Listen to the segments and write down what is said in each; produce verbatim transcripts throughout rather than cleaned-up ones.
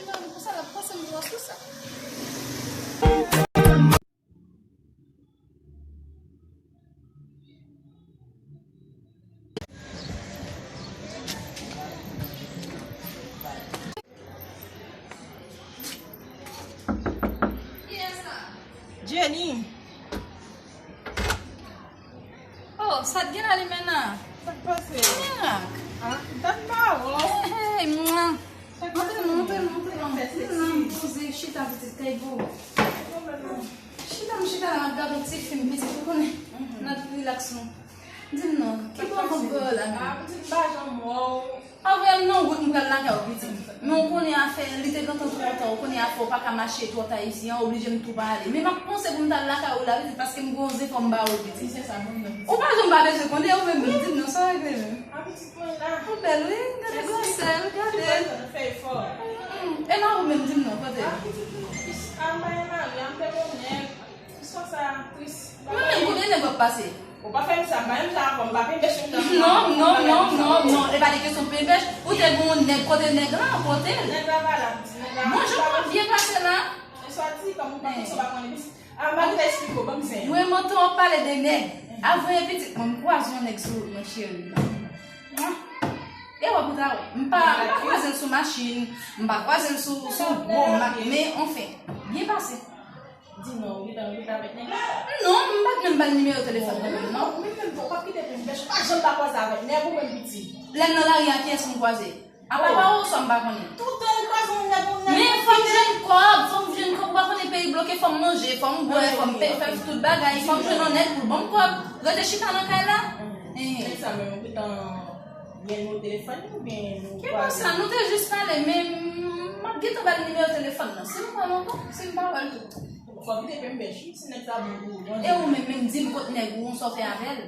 Pou sa l ap panse m pran sou sa. Jenny. Oh, sa t gen la li menm nan? Sa k pase? Nyak. Ah, dat pa bon. Hey, hey, mwa. Montre nou, montre nou, montre nou. Poze, chita pitit, kay gwo. Chita, m chita la, m ap gade yon ti fim, pitit, ou konnen. N ap rilaks nou. Di m non, ki bon vant gwo la menm? Ah, pitit, m pa janm wè w. Anvre m nan wout m pral lakay ou pitit. Men ou konnen afè, li te gentan twò ta, ou konnen afè ou pa ka mache twò ta isi an, oblije m tou pale. Men m ap panse pou m t al lakay ou la pitit, paske m gen yon zefò m ba ou pitit. Ou pa janm pa bezwen konnen, ou menm menm, di m non, sa w regle menm. Ou bèl wi, gade gwosè l, gade. E nan ou menm, di m non, kote l? Mwen menm, konbyen nèg w ap pase? Ou pa fè m sa, m pa menm jan avè w, m pa penbèch ou nan. Non, non, non, non, non, e pa de kesyon penbèch, ou te gen yon nèg, kote nèg la, kote l? Nèg la pa la, pitit, nèg la. Bon, jan w ap byen pase la. E sa w di, kòm ou pa kesyon pa konnen, pitit. Ah, m pa gentan eksplike w, ban m zen. Mwen, mwen tou w ap pale de nèg. Avwe pitit mwen, m kwaze yon nèg sou wout mwen, cheri. E wè pou ta wè. M pa, m pa kwaze l sou machin, m pa kwaze l sou, sou gwo mak, men anfen, byen pase. Di non, ou gentan rete avèk nèg la? Non, m pa t menm ba l nimewo telefòn mwen menm, non. Ou menm, ou p ap kite pou m pèch, ou pa janm pa kwaze avèk nèg ou menm pitit. Lè m nan lari a, kiyès m kwaze? Apa pa ou swa m pa konnen. Toutan ou kwaze yon nèg, yon nèg. Men fò m jwenn kòb, fò m jwenn kòb, ou pa konnen peyi bloke, fò m manje, fò m bwè, fò m peye, fè tout bagay, fò m jwenn yon nèg pou l ban m kòb. Rete chita nan kay la. Nèg sa menm, ou gentan gen nimewo telefòn li oubyen nou kwaze? Ki konsa, nou te jis pale, men m ap gentan ba l nimewo telefòn nan. Si m wè l ankò, si m pa wè l tou. Fò w kite penbèch wi, si nèg sa bon pou ou, Bondye. E ou menm, menm di m kot nèg ou, sa w fè avè l?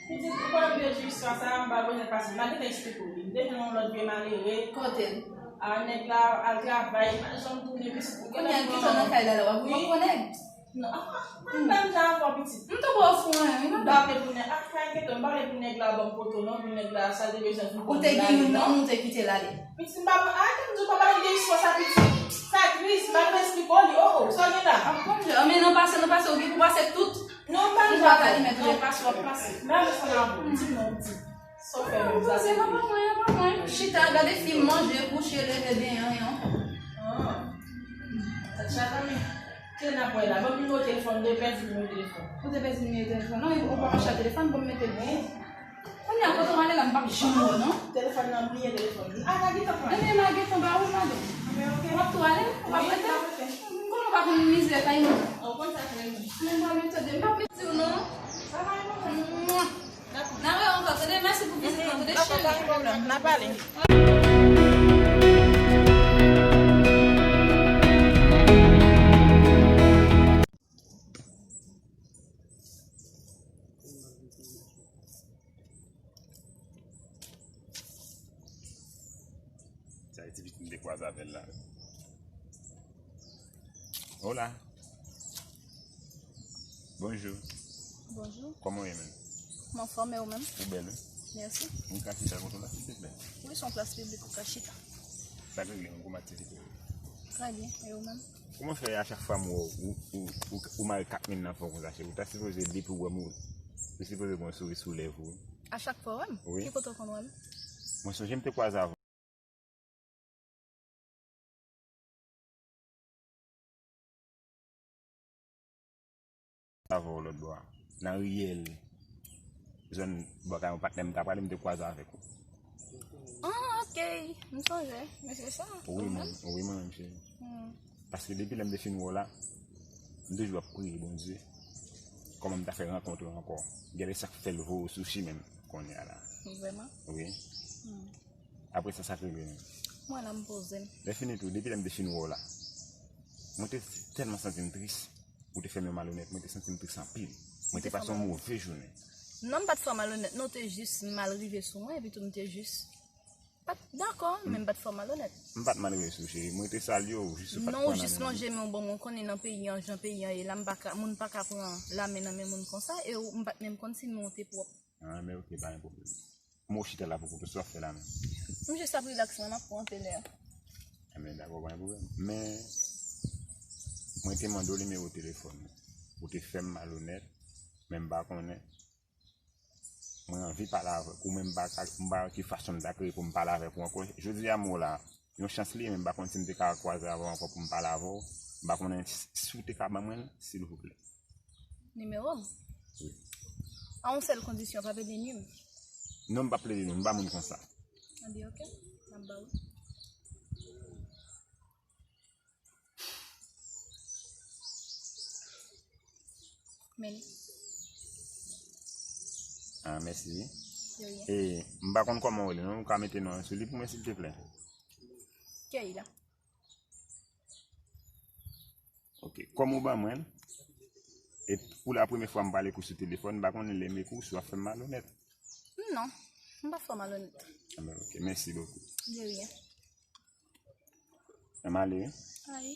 Pitit, ou pa vle jis sa, sa m pa bezwen pase. M a gentan eksplike w li. M te jwenn yon lòt vye malere. Kote l? A, nèg la al travay, li pa janm tounen, pitit. Kounye a l kite w nan kay la, la w ap pran nèg. Non, ah, mwen menm jan avè w, pitit. M tou pa ofri w anyen wi, madanm. M pa vle pou nèg, ah, pa enkyete w, m pa vle pou nèg la ban m poto non, pou nèg la sa l te bezwen pou poto. Ou te gen youn nan, ou te kite l ale. Pitit, m pa pran, arete m di w pa pale de istwa sa, pitit. Sa tris, m pa vle eksplike w li, oh, oh, sa w gen la. Ap konn jan, men nan pase, nan pase, ou gen pou pase tout. Non, m pa nan pase, w ap pase. M pa bezwen sa nan pou di m non, di. Sa w fè menm sa se. Pase, pa pran mwen, pa pran mwen. Chita, gade fim, manje, kouche, leve, benyen, anyen ankò. Ah. Sa chata, men. Kile n ap wè la? Ban m nimewo telefòn, m te pèdi nimewo telefòn. Ou te pèdi nimewo telefòn? Non, ou pa konn chèche telefòn, ban m mete l pou ou. Kounye a, kote w ale la, m p ap janm wè w, non. Telefòn nan, bliye telefòn. A, la gentan pran. Ebyen, m a gentan ba ou l, madanm. Ebyen, oke. W ap tou ale? Ou p ap rete? Wi, m ap rete. M konnen w pa konn mizè kay moun. Ou konn sa k rele. Men m pral mete de, m p ap mete w, non. Sa va, e mwen. N a wè ankò, tande, mèsi pou vizit lan, tande, cheri. Pa gen pwoblèm, n a pale. Sa e ti pitit m te kwaze avè l la. Hola. Bonjou. Bonjou. Kòman w ye menm? M anfòm, e ou menm? Ou bèl wi. Mèsi. Ou ka chita kote w la silvouplè? Wi, se yon plas piblik ou ka chita. Sa k regle menm, kòman aktivite w ye? Trè byen, e ou menm? Kòman fè a chak fwa m wè w, ou, ou, ou, ou mare kat men nan fon konsa, cheri? Ou ta sipoze depi w wè m, ou sipoze gen yon souri sou lèv ou. A chak fwa w wè m? Wi. Ki kote w konn wè m? Mwen sonje m te kwaze avè w. Avè w lòt bò a. Nan riyèl. Zòn bò kay yon patnè m ta prale, m te kwaze avèk ou. Ah, ok. M sonje. Men se sa. Wi, mwen, wi, mwen menm, cheri. Hmm. Paske depi lè m te fin wè w la, m toujou ap priye Bondye. Kòman m ta fè rankontre w ankò? Gade sa k fè l voye w sou chimen m kounye a la. Vrèman? Wi. Hmm. Apre sa, sa k rive menm? Mwen la, m poze m. Lè fini tou, depi lè m te fin wè w la, mwen te tèlman santi m tris. Ou te fè m yon malonèt, mwen te santi m tris anpil. Mwen te pase yon move jounen. Non, m pa t fè w malonèt, non, ou te jis mal rive sou mwen, epi tou m te jis pa t dakò, men m pa t fè w malonèt. M pa t mal rive sou ou, cheri. Mwen te salye w, jis ou pa t pran nan men mwen. Non, ou jis lonje men w ban mwen, ou konnen nan peyi an, jan peyi an ye la, m pa ka, moun pa ka pran lamen nan men moun konsa, e ou, m pa t menm konn si men w te pwòp. Ah, men oke, pa gen pwoblèm. Kòman w chita la pou kote sa w ap fè la menm? M jis ap rilaks mwen, m ap pran anpil lè. Men dakò, pa gen pwoblèm. Men, mwen te mande w nimewo telefòn ou. Ou te fè m malonèt, men m pa konnen. Mwen anvi pale avèk ou, men m pa ka, m pa wè ki fason m ta kreye pou m pale avèk ou ankò. Jodi a m wè w la, yon chans li ye, men m pa konn si m te ka kwaze avè w ankò pou m pale avè w. M pa konnen si, si w te ka ban mwen l, silvouplè. Nimewo m? Wi. A yon sèl kondisyon, pa plede nwi m. Non, m p ap plede nwi w, m pa moun konsa. Anben, oke, m ap ba w. Men li. Ah, mèsi. De rien. E, m pa konn kòman w rele, non? Ou ka mete non an sou li pou mwen, silteplè? Keyla. Ok. Kòm ou ban mwen l, e pou la premyè fwa m pale kou sou telefòn, m pa konnen lè m ekri w, si w ap fè m malonèt. Non, m pa fè w malonèt. Ah ben, ok. Mèsi bokou. De rien. Mwen ale, wi. Ay.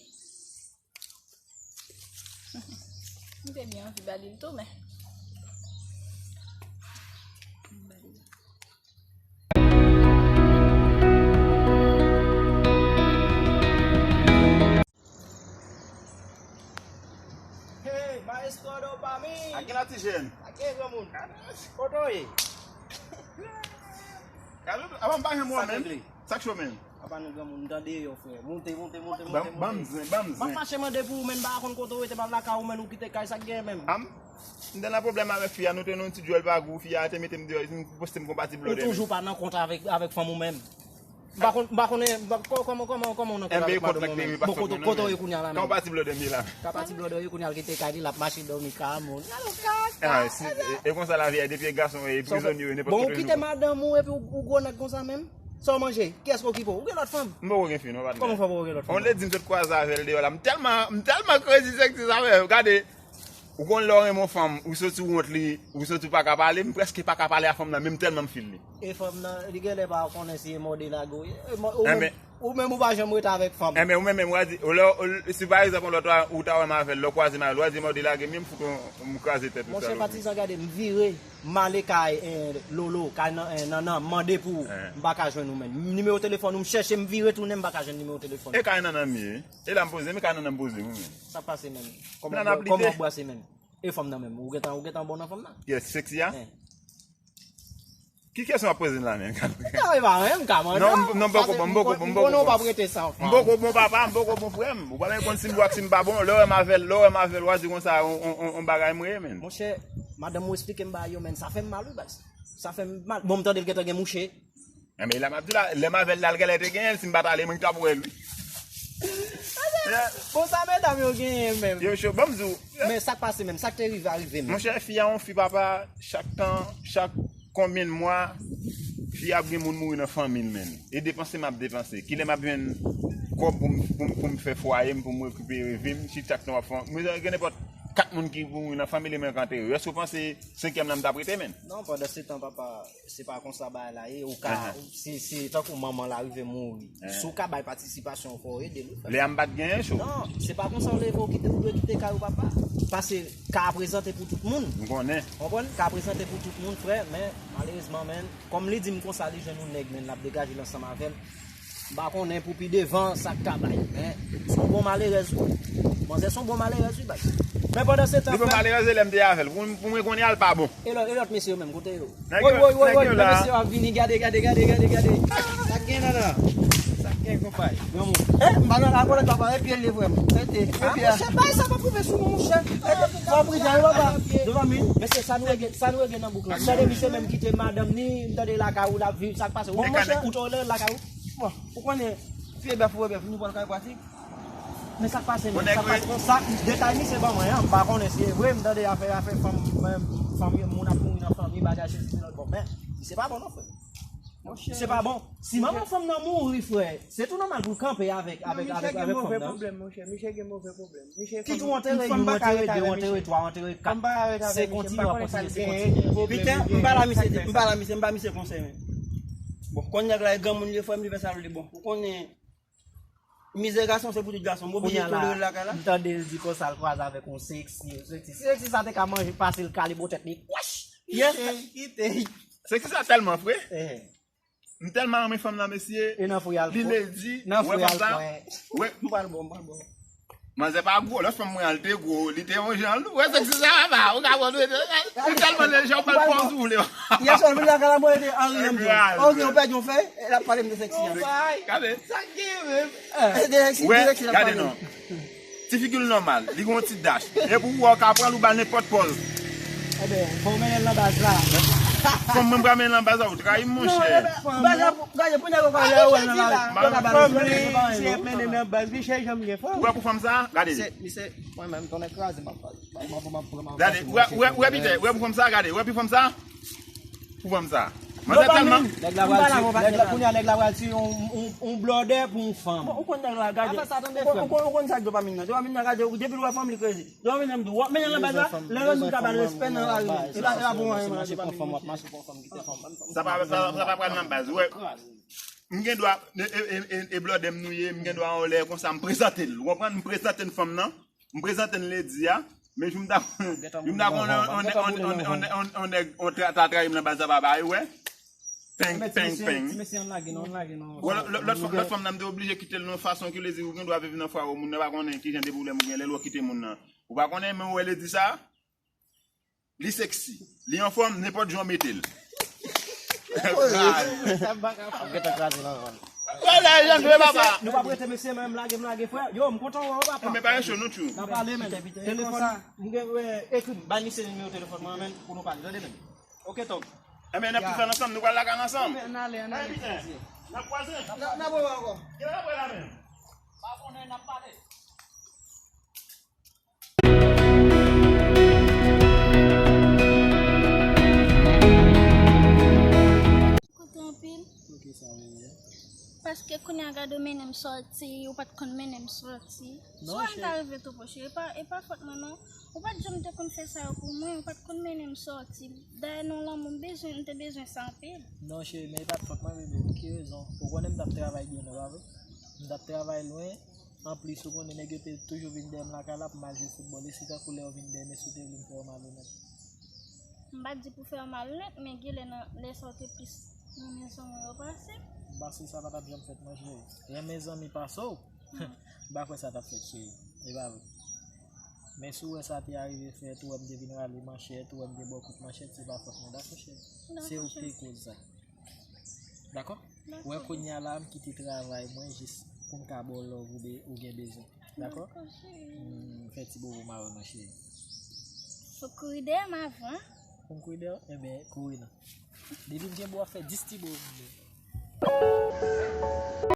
M te byen anvi ba li l tou, men. Hey, maestro dopamine! Ak gen la ti jèn. Ak gen granmoun. Kote w ye? Avan m pa janm wè w menm. Sa k cho menm? Apa nou granmoun, m tande yo, frè. Moute, moute, moute, moute, moute. Ban m zen, ban m zen. M ap mache mande pou ou, men m pa konn kote w rete, m al lakay ou, men ou kite kay, sa k gen menm? Am, m te nan pwoblèm avèk fi a, nou te nan yon ti djòl pa gou, fi a te mete m deyò, m poste m kon pati blòdè. Ou toujou pa nan kont avèk, avèk fanm ou menm. M pa konn, m pa konnen, m pa, kò-, kòman, kòman, kòman ou nan kont avèk madanm ou menm? Bon, kote, kote w ye kounye a la menm? Kòman pati blòdè m ye la? Ka pati blòdè w ye kounye a, l kite kay li, l ap mache dòmi kay moun. Alo kaka. Ah, si, e, e konsa lavi a, depi e gason, e prizonye, nenpòt kote nou. Bon, ou kite madanm ou epi ou, ou gwo nèg konsa menm? Sa w manje? Kiyès k okipe w? Ou gen lòt fanm? M poko gen fi non, patnè. Kòman fè w poko gen lòt fanm? On lè di m sot kwaze avè l deyò la. M tèlman, m tèlman crazy sexy sa, frè. Gade, ou konn lè w renmen yon fanm, ou soti wont li, ou soti w pa ka pale, m prèske pa ka pale a fanm nan, menm tèlman m feel li. E fanm nan, li genlè pa konnen si e mòde lage w ye. E mò-, ou menm, ou menm ou pa janm rete avèk fanm. Enben, ou menm, menm, w a di, ou lè, ou, si pa egzanp, yon lòt, ou ta renmen avè l, lè w kwaze m avè l, w a di mòde lage m, m fout yon, m kraze tèt ou. Monchè, patizan, gade, m vire. M ale kay, eh, Lolo, kay nan, eh, Nannan, m mande pou ou. Eh. M pa ka jwenn ou menm. Nimewo telefòn ou m chèche, m vire tounen, m pa ka jwenn nimewo telefòn. E kay Nannan m ye. E la m poze, men kay Nannan m poze, wi, men. Sa k pase menm? Kòman w ap brase menm? E fanm nan menm? Ou gentan, ou gentan bon nan fanm nan? Yes, sexy a? Eh. Ki kesyon w ap poze m la menm? Non, e pa mwen, m ka mande w. Non, m poko bon, m poko bon, m poko bon. M konnen w p ap rete san fanm. M poko bon papa, m poko bon frè m. Ou pa menm konn si m bon ak si m pa bon. Lè w wè m avè l, lè w wè m avè l, w a di konsa, on, on, on, on bagay m ye, menn. Monchè, madanm ou eksplike m bagay yo, menn, sa fè m mal, wi, baz. Sa fè m mal. Bon, m tande l gentan gen mouche. Enben, la m ap di w la, lè m avè l la, l genlè te genyen l, si m pa t ale, mwen t ap wè l, wi. Bon, sa medam yo genyen menm. Yo cho, ban m di w. Men sa k pase menm, sa k te rive a rive menm. Monchè, fi a yon fi, papa, chak tan, chak konbyen mwa, fi a ap gen moun mouri nan fanmi l, menn. E depanse m ap depanse. Kilè m ap jwenn kòb pou m, pou m, pou m fè fwaye m, pou m rekipere vi m, si chak tan w ap fè, mwen gen nenpòt kat moun ki mouri nan fanmi l, e mwen k antere yo. Èske w panse senkyèm lan m t ap rete, menn? Non, pandan se tan, papa, se pa konsa bagay la ye. Ou ka, se, se tankou manman l a rive mouri. Si w ka bay patisipasyon, fò w ede l, wi, frè. Lè a m pa t genyen cho. Non, se pa konsa w leve, w kite, ou dwe kite kay ou, papa. Paske kay a prezante pou tout moun. M konnen. Konprann? Kay a prezante pou tout moun, frè, men malerezman, menn, kòm li di m konsa, li jwenn yon nèg, menn, l ap degaje l ansanm avè l. M pa konnen pou pi devan sa k ka bay, men se yon bon malerèz, wi. Manzè se yon bon malerèz, wi, baz. Men pandan se tan, frè m. Li bon malerèz, e lè m te avè l. Pou, pou mwen konnen a l pa bon. E lòt, e lòt mesye yo menm, kote yo? Woy, woy, woy, woy, lòt mesye yo ap vini, gade, gade, gade, gade, gade. Sa k gen nan nan? Sa k gen, konpay? Granmoun. Eh, m pa nan la kolèk papa, e pye l ye vrèman. Rete, e pye a. Monchè, bay sa pa pwouve sou mwen, monchè. Fò w pridan, wi, papa. Devan mi. Mesye, sa nou regle, sa nou regle nan bouk la. Tande misye menm kite madanm ni, m tande lakay ou l ap viv, sa k pase? Ou, monchè, ou t ole lakay ou? Bon, ou konnen, fye bèf ou wè bèf, nou pran kay pratik. Men sa k pase, men sa k pase konsa, detay misye ban mwen an, m pa konnen si e vre, m tande afè, afè fanm, fanm, moun ap mouri nan fanmi, bagay sesi lòt bò, men misye pa bon non, frè. Misye pa bon. Si manman fanm nan mouri, frè, se tou nòmal pou l kanpe avèk, avèk, avèk, avèk fanm nan. Misye gen move pwoblèm, monchè. Misye gen move pwoblèm. Ki jou w antere youn, w antere de, w antere twa, w antere kat. Se kontinye, w ap kontinye, se kontinye. Pita, m pa la misye, m pa la misye, m pa misye konsèy, men. Bon, konn nèg la, e granmoun li ye, frè m, li fè sa l vle, bon. Ou konnen, mizè gason se pou tout gason. M oblije tolere l lakay la. M tande l di konsa l kwaze avèk yon sexy, sexy. Sexy sa te ka manje, pase l kalibo tèt li. Wach! Yes. Kite. Sexy sa tèlman fre. Eh. M tèlman renmen fanm nan, mesye. E nan fou y al. Li ledi. Nan fou y al. Wè fanm sa? Wè. M pral bon, m pral bon. Manzè pa gwo, lòt fanm mwen an, li te gwo, li te yon jan lou. Wè, seksi sa va, ou ka wè, li tèlman leje, ou pral pran sou li. Yè swa, vin lakay la, mwen te an riyan. Ok, ou pèdi yon fèy, e l ap pale m de seksi a. Gade. Sa k gen menm? E, de seksi, de seksi l ap pale m. Ti figi l nòmal, li gen yon ti dash. Epi ou wè, ou ka pran l, ou ba l nenpòt pòz. Ebyen, fò w mennen l nan baz la. Fanm mwen, m pral mennen l nan baz la, ou trayi m, monchè. Baz la, gade, pou nèg yo ka lè yo wè nan lari. Fanm li, se mennen nan baz, li chèche janm gen fanm. Ou wè pou fanm sa, gade. Se, misye, mwen menm, tonnè kraze, m ap pale. Gade, ou wè, ou wè, ou wè, Pitè, ou wè pou fanm sa, gade, ou wè pou fanm sa. Pou fanm sa. Manzè tèlman. Nèg la pral ti, nèg la, kounye a nèg la pral ti yon, yon, yon blòdè pou yon fanm. Ou konn nèg la, gade. Ou konn, ou konn sa k dopamine nan. Dopamine nan, gade, depi l wè fanm, li kreze. Dopamine nan, m di w, w ap mennen l nan baz la, lè lòt moun ka ba l respè nan lari menm. E pa, e pa pou anyen, man, dopamine. Sa pa, sa, sa pa pral nan baz, wè. M gen dwa, e, e, e, e, e blòdè m nou ye, m gen dwa yon lè konsa, m prezante l. Ou konprann? M prezante l fanm nan. M prezante n ledi a, men jou m ta, jou m ta konnen on, on, on nèg, on ta trayi m nan baz la, pa bay, wè. Peng, peng, peng. Ti mesye, ann lage non, ann lage non. Wè, lòt, lòt, lòt fanm nan, m te oblije kite l nan yon fason ki vle di ou gen dwa viv nan fwawo, moun nan pa konnen ki jan de pwoblèm ou gen lè l wè w kite moun nan. Ou pa konnen, men ou wè ledi sa? Li seksi. Li anfòm, nenpòt jan w mete l. Ap gentan kraze nan rann. Wala, jan dwe papa. Nou p ap rete mesye, men m lage, m lage frè. Yo, m kontan wè w papa. Men pa gen cho non tjou. N a pale men. Telefòn, m gen, ekri m, bay misye nimewo telefòn mwen men pou nou pale. Tande men. Ok, Tòg. Enben, n ap tou fè l ansanm, nou pral lakay ansanm. N ale, n ale. N ap kwaze. N ap wè ankò. Gen n ap wè la men. Pa konnen n ap pale. Kontan anpil. Paske kounye a gade w mennen m sòti, ou pa t konn mennen m sòti. Swa m ta rive twò pwoche, e pa, e pa fòt mwen non. Ou pa t janm te konn fè sa yo pou mwen, ou pa t konn mennen m sòti. Dayè nan lanmou, m bezwen, m te bezwen sa anpil. Non, cheri, men e pa t fòt mwen, bebe. Pou ki rezon? Ou konnen m t ap travay byen lwen, pa vre? M t ap travay lwen. Anplis, ou konnen nèg yo te toujou vin dèyè m lakay la pou m al jwe foutbòl. E si tankou lè yo vin dèyè m, e si w te vle m fè yo malonèt? M pa t di pou fè yo malonèt, men genlè nan lè sa w te plis renmen zanmi w yo pase m. M panse sa pa t ap janm fèt non, cheri. Renmen zanmi pase w? M pa kwè sa t ap fèt, cheri. E pa vre. Men si w wè sa te arive fèt, ou wè m te vin rale manchèt, ou wè m te ba w kout manchèt, se pa fòt mwen, dakò, cheri? Se ou ki te koz sa. Dakò? Ou wè kounye a la, m kite travay mwen jis pou m ka ba w love ou be-, ou gen bezwen. Dakò? Dakò, cheri. Hmm, fè ti bobo m avè w non, cheri. Fò w kouri dèyè m avan. Pou m kouri dèyè w? Enben, kouri non. Depi m kenbe w ap fè dis ti bobo m.